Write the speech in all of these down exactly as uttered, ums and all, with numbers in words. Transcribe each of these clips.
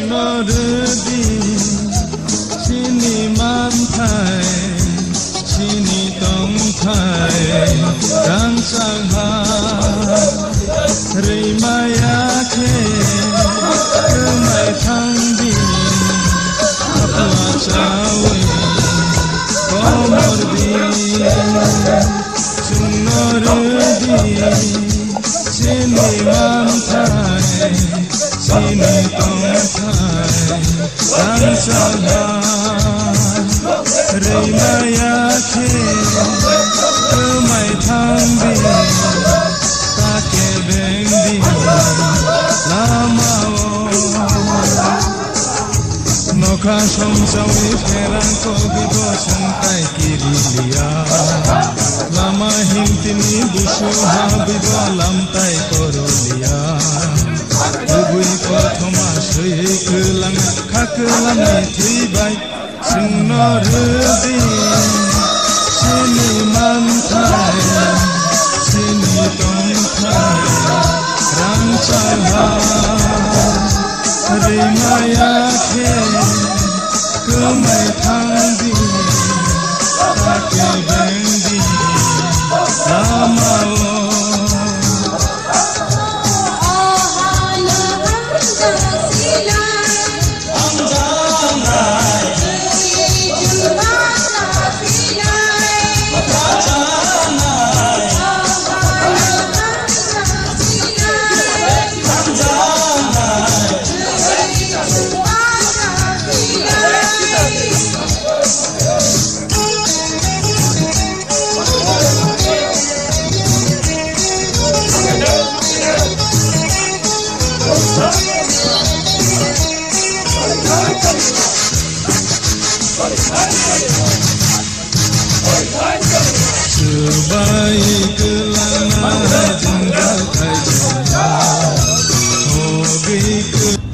Nordi chini manthai, chini tongthai, rangchak ha rwimaya khe rwmai thangdi, apla chawi komordi. Chwngno rwdi chini manthai, chini tongthai, rangchak ha rwimaya khe rwmai thangdi, ta kebengdi lamao. Nokha somsawi pherang kogwi bo chwng tai kiri liya. Lama himtini busu habwi bo lam tai koro liya. Kubui kothoma swi kwlang kha kwlangni thwi bai. Chwngno rwdi chini manthai, chini tongthai, rangchak ha rwimaya khe kwmai thangdi, ta kebengdi lamao.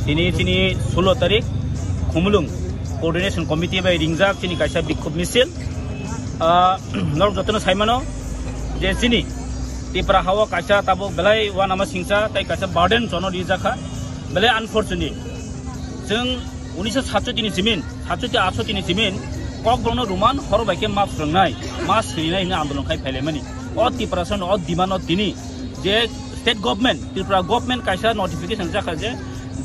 Tini, tini sulo tarik, Khumulwng Coordination Committee bai ringjak chini kaisa bikhub misil. Ah, norok jotono saimano je chini Tipra hao kaisa tabuk belai uanama singcha tei kaisa burden chono rijakha, belai unfortunate. Chwng unisho satchoti ni simin, satchoti atshoti ni simin Kokborokno Roman horo bai khe ma phwrwngnai, ma srinai hwnwi andolon khai phailaimani. O Tiprasano o demand o tini je state government, Tripura government kaisa notification jakha je,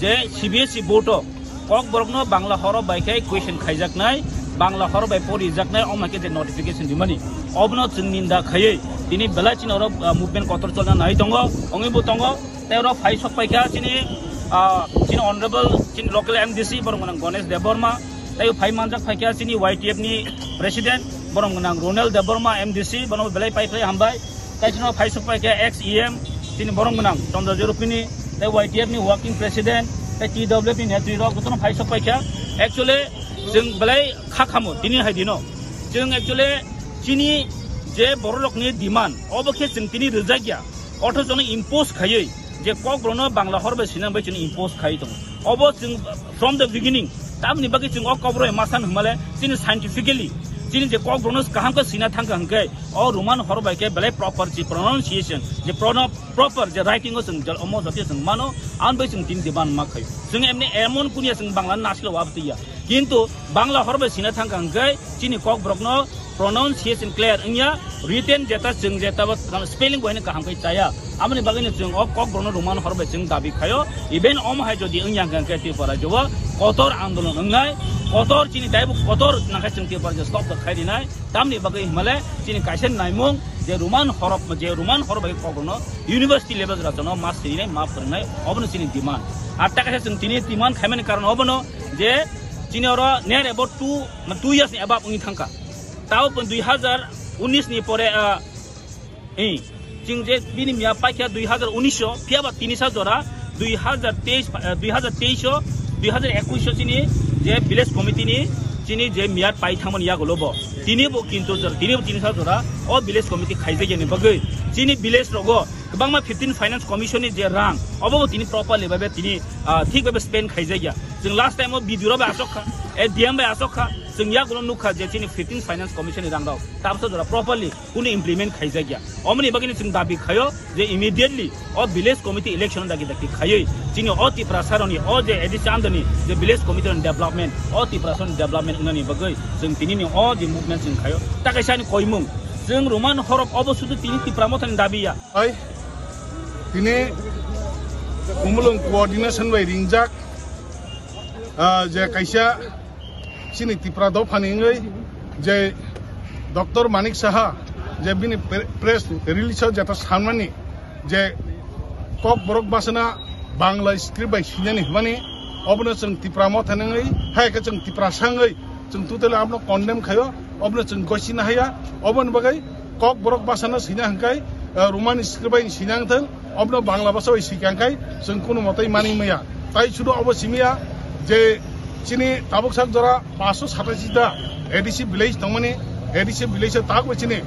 je C B S E board o Kokborokno Bangla horo bai khe question khaijaknai, Bangla horo bai porijaknai, omo hai khe je notification rimani, obono chwng ninda khaiwi tini belai chini oro, ah, movement kotor cholna nai tongo, wngwi bo tongo. Tei oro phai sok paikha chini, ah, chini honorable, chini local M D C, borok gwnang Ganesh Debbarma, tei phai manjak phaikha chini Y T F ni president, borok gwnang Ronel Debbarma M D C, bono belai pai phlai hambai. Tei chini phai sok paikha ex E M, chini borok gwnang Chandra Jorupini, tei Y T F ni working president, tei T W F ni netri rok jotono phai sok paikha. Actually, chwng belai kha khamo tini hai dino. Chwng actually chini je borok rokni demand, obo khe chwng tini rwjak ya. Othocho no impose khaiwi je Kokborokno Bangla hor bai sina bai chini impose khai tongo. Obo chwng from the beginning, tamni bagwi chwng o Kokborok bai ma san hwnmale chini scientifically chini je Kokborokno kaham khe sina thangkha hwnkhe o Roman hor bai khe belai proper je pronunciation, je prono-, proper je writing o chwng jal-, omo jatiyo chwng mano, ang bai chwng tin demand ma khaio. Chwng emni emon kunia chwng Bangla nasilo wabtwi ya. Kintu Bangla hor bai sina thangkha hwnkhe chini Kokborokno pronunciation clear wngya, written jeta chwng jeta bo spelling bo haino kaham khe chaya. Aboni bagwino chwng o Kokborokno Roman hor bai chwng dabi khaio. Even omo hai jodi wngya hwnkhe Tripura rajyo o kotor andolon wngnai, kotor chini daibo kotor nangkhe chwng Tripura rajyo stop khai rinai. Tamni bagwi himale chini kaisa naimung je Roman horof, je Roman hor bai Kokborokno university level rajyono ma sirinai, ma phwrwngnai, obono chini demand. Ar ta kaisa chwng tini demand khaimani karon obono je chini oro near about two, two years ni above wngwi thangkha. Tao pun dui hazar unis ni pore, ah, eh, Chwng je bini miya paikha dui hazar unis o, phiya ba tini sa jora dui hazar teis, eh, dui hazar teis o, dui hazar ekush o chini je village committee ni chini je miya pai thangmani yagulo bo. Tini bo kintu jora, tini bo tini sa jora o village committee khaijakya ni bagwi chini village rogo kwbangma fifteen finance commission ni je rang obo bo tini properly babe tini, ah, thik babe spend khaijakya. Chwng last time o B D O bai asok kha, eh, D M bai asok kha, chwng yagulo nukha je chini fifteen finance commission ni rang rok tabsa jora properly kunu implement khaijakya. Omoni bagwino chwng dabi khaio je immediately o village committee election dagi dagi khaiwi chini o Tiprasa rokni o je A D C under ni je village committee rokni development, o Tiprasa rokni development wngnani bagwi chwng tinini o je movement chwng khaio. Ta kaisa ani koimung, chwng Roman horop obo sudu tini Tipra Mothani dabi ya. Hai, tini Umulung coordination bai ringjak, ah, je kaisa chini Tipra dophani wngwi je Doctor Manik Saha je bini pre-, press release o jeta sanmani je Kokborok bwsano Bangla script bai swinani hwnmani, obono chwng Tipra Motha wngwi, hai khe chwng Tiprasa wngwi chwng totally abono condemn khaio, obono chwng gosi nahaya, oboni bagwi Kokborok bwsano swina hwnkhe, eh, Roman script bai swina wngthwng, obono Bangla bwsa bai swikha hwnkhe chwng kunu motai manwi maya. Tai sudu obo simiya je chini tabuk sak jora paanch sho satashi ta A D C village tongmani, A D C village o tabuk chini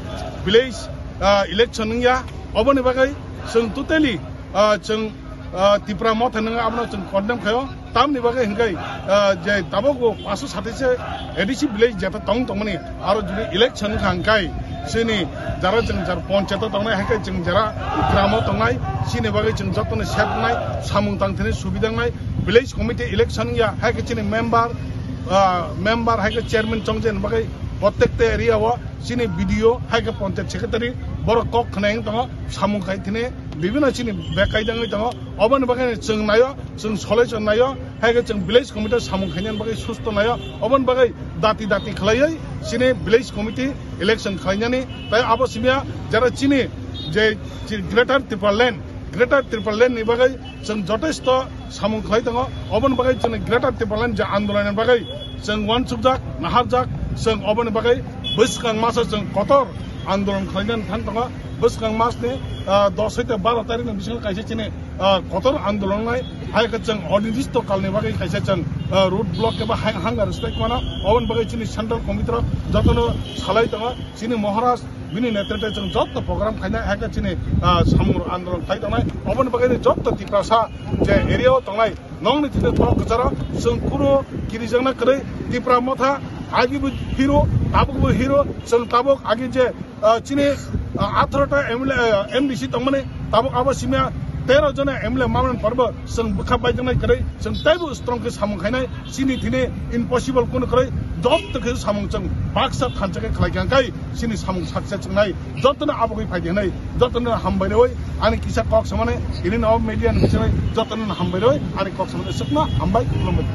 village, ah, election wngya, oboni bagwi chwng totally, ah, chwng, ah, Tipra Motha wngwi abono chwng condemn khaio. Tamni bagwi hwnkhe, ah, je tabuk bo paanch sho satashi A D C village jeta tong tongmani, aro jodi election wngkha hwnkhe chini jara chwng jar ponchayat o tongnai, hai khe chwng jara gramo tongnai, chini bagwi chwng jotono sep wngnai, samung tang thani subida wngnai, village committee election wngya, hai khe chini member, ah, member hai khe chairman chongjaini bagwi prottekta area o chini B D O hai khe ponchayat secretary borok kok khwnai wng tongo, samung khai thani bibino chini bekaidangwi tongo, oboni bagwi chwng naio. Chwng solution naio, hai khe chwng village committee samung khainani bagwi susto naio, oboni bagwi dati dati khlaiwi chini village committee election khlainani, tai abo simiya jara chini je chi-, Greater Tipraland, Greater Tipraland ni bagwi chwng jotesto samung khlai tongo, oboni bagwi chini Greater Tipraland je andolon ni bagwi chwng uansukjak, naharjak, chwng oboni bagwi bwskang masa chwng kotor andolon khlainani thang tongo, bwskang masni, ah, dos hoite baro tarikh ni bisingo kaisa chini ah, kotor andolon nai, hai khe chwng onirdisto kalni bagwi kaisa chwng, ah, road block eba hai-, hunger strike mano, oboni bagwi chini central committee rok jotono salai tongo, chini Maharaj bini netrite chwng joto program khainai, hai khe chini, ah, samung andolon khai tongnai, oboni bagwi chini joto Tiprasa je area o tongnai, nongni thide tok kwcharo chwng kunu kirijakna kwrwi Tipra Motha, agi bo hero, tabuk bo hero, chwng tabuk agi je ah, chini, ah, atharota M L A, ah, M D C tongmani, tabuk abo simiya tero jona M L A mamani porbo, chwng bwkha baijaknai kwrwi, chwng teibo strong khe samung khainai, chini thini impossible kunu kwrwi, joto khe samung chwng baksa thansa khe khlai kha kai, chini samung success wngnai, jotono abogwi phai di hwnwi, jotono hambai rwi, ani kisa kok samani, ini no media ni bisingo jotono hambai rwi, ani kok samani swkno hambai, khulumbai.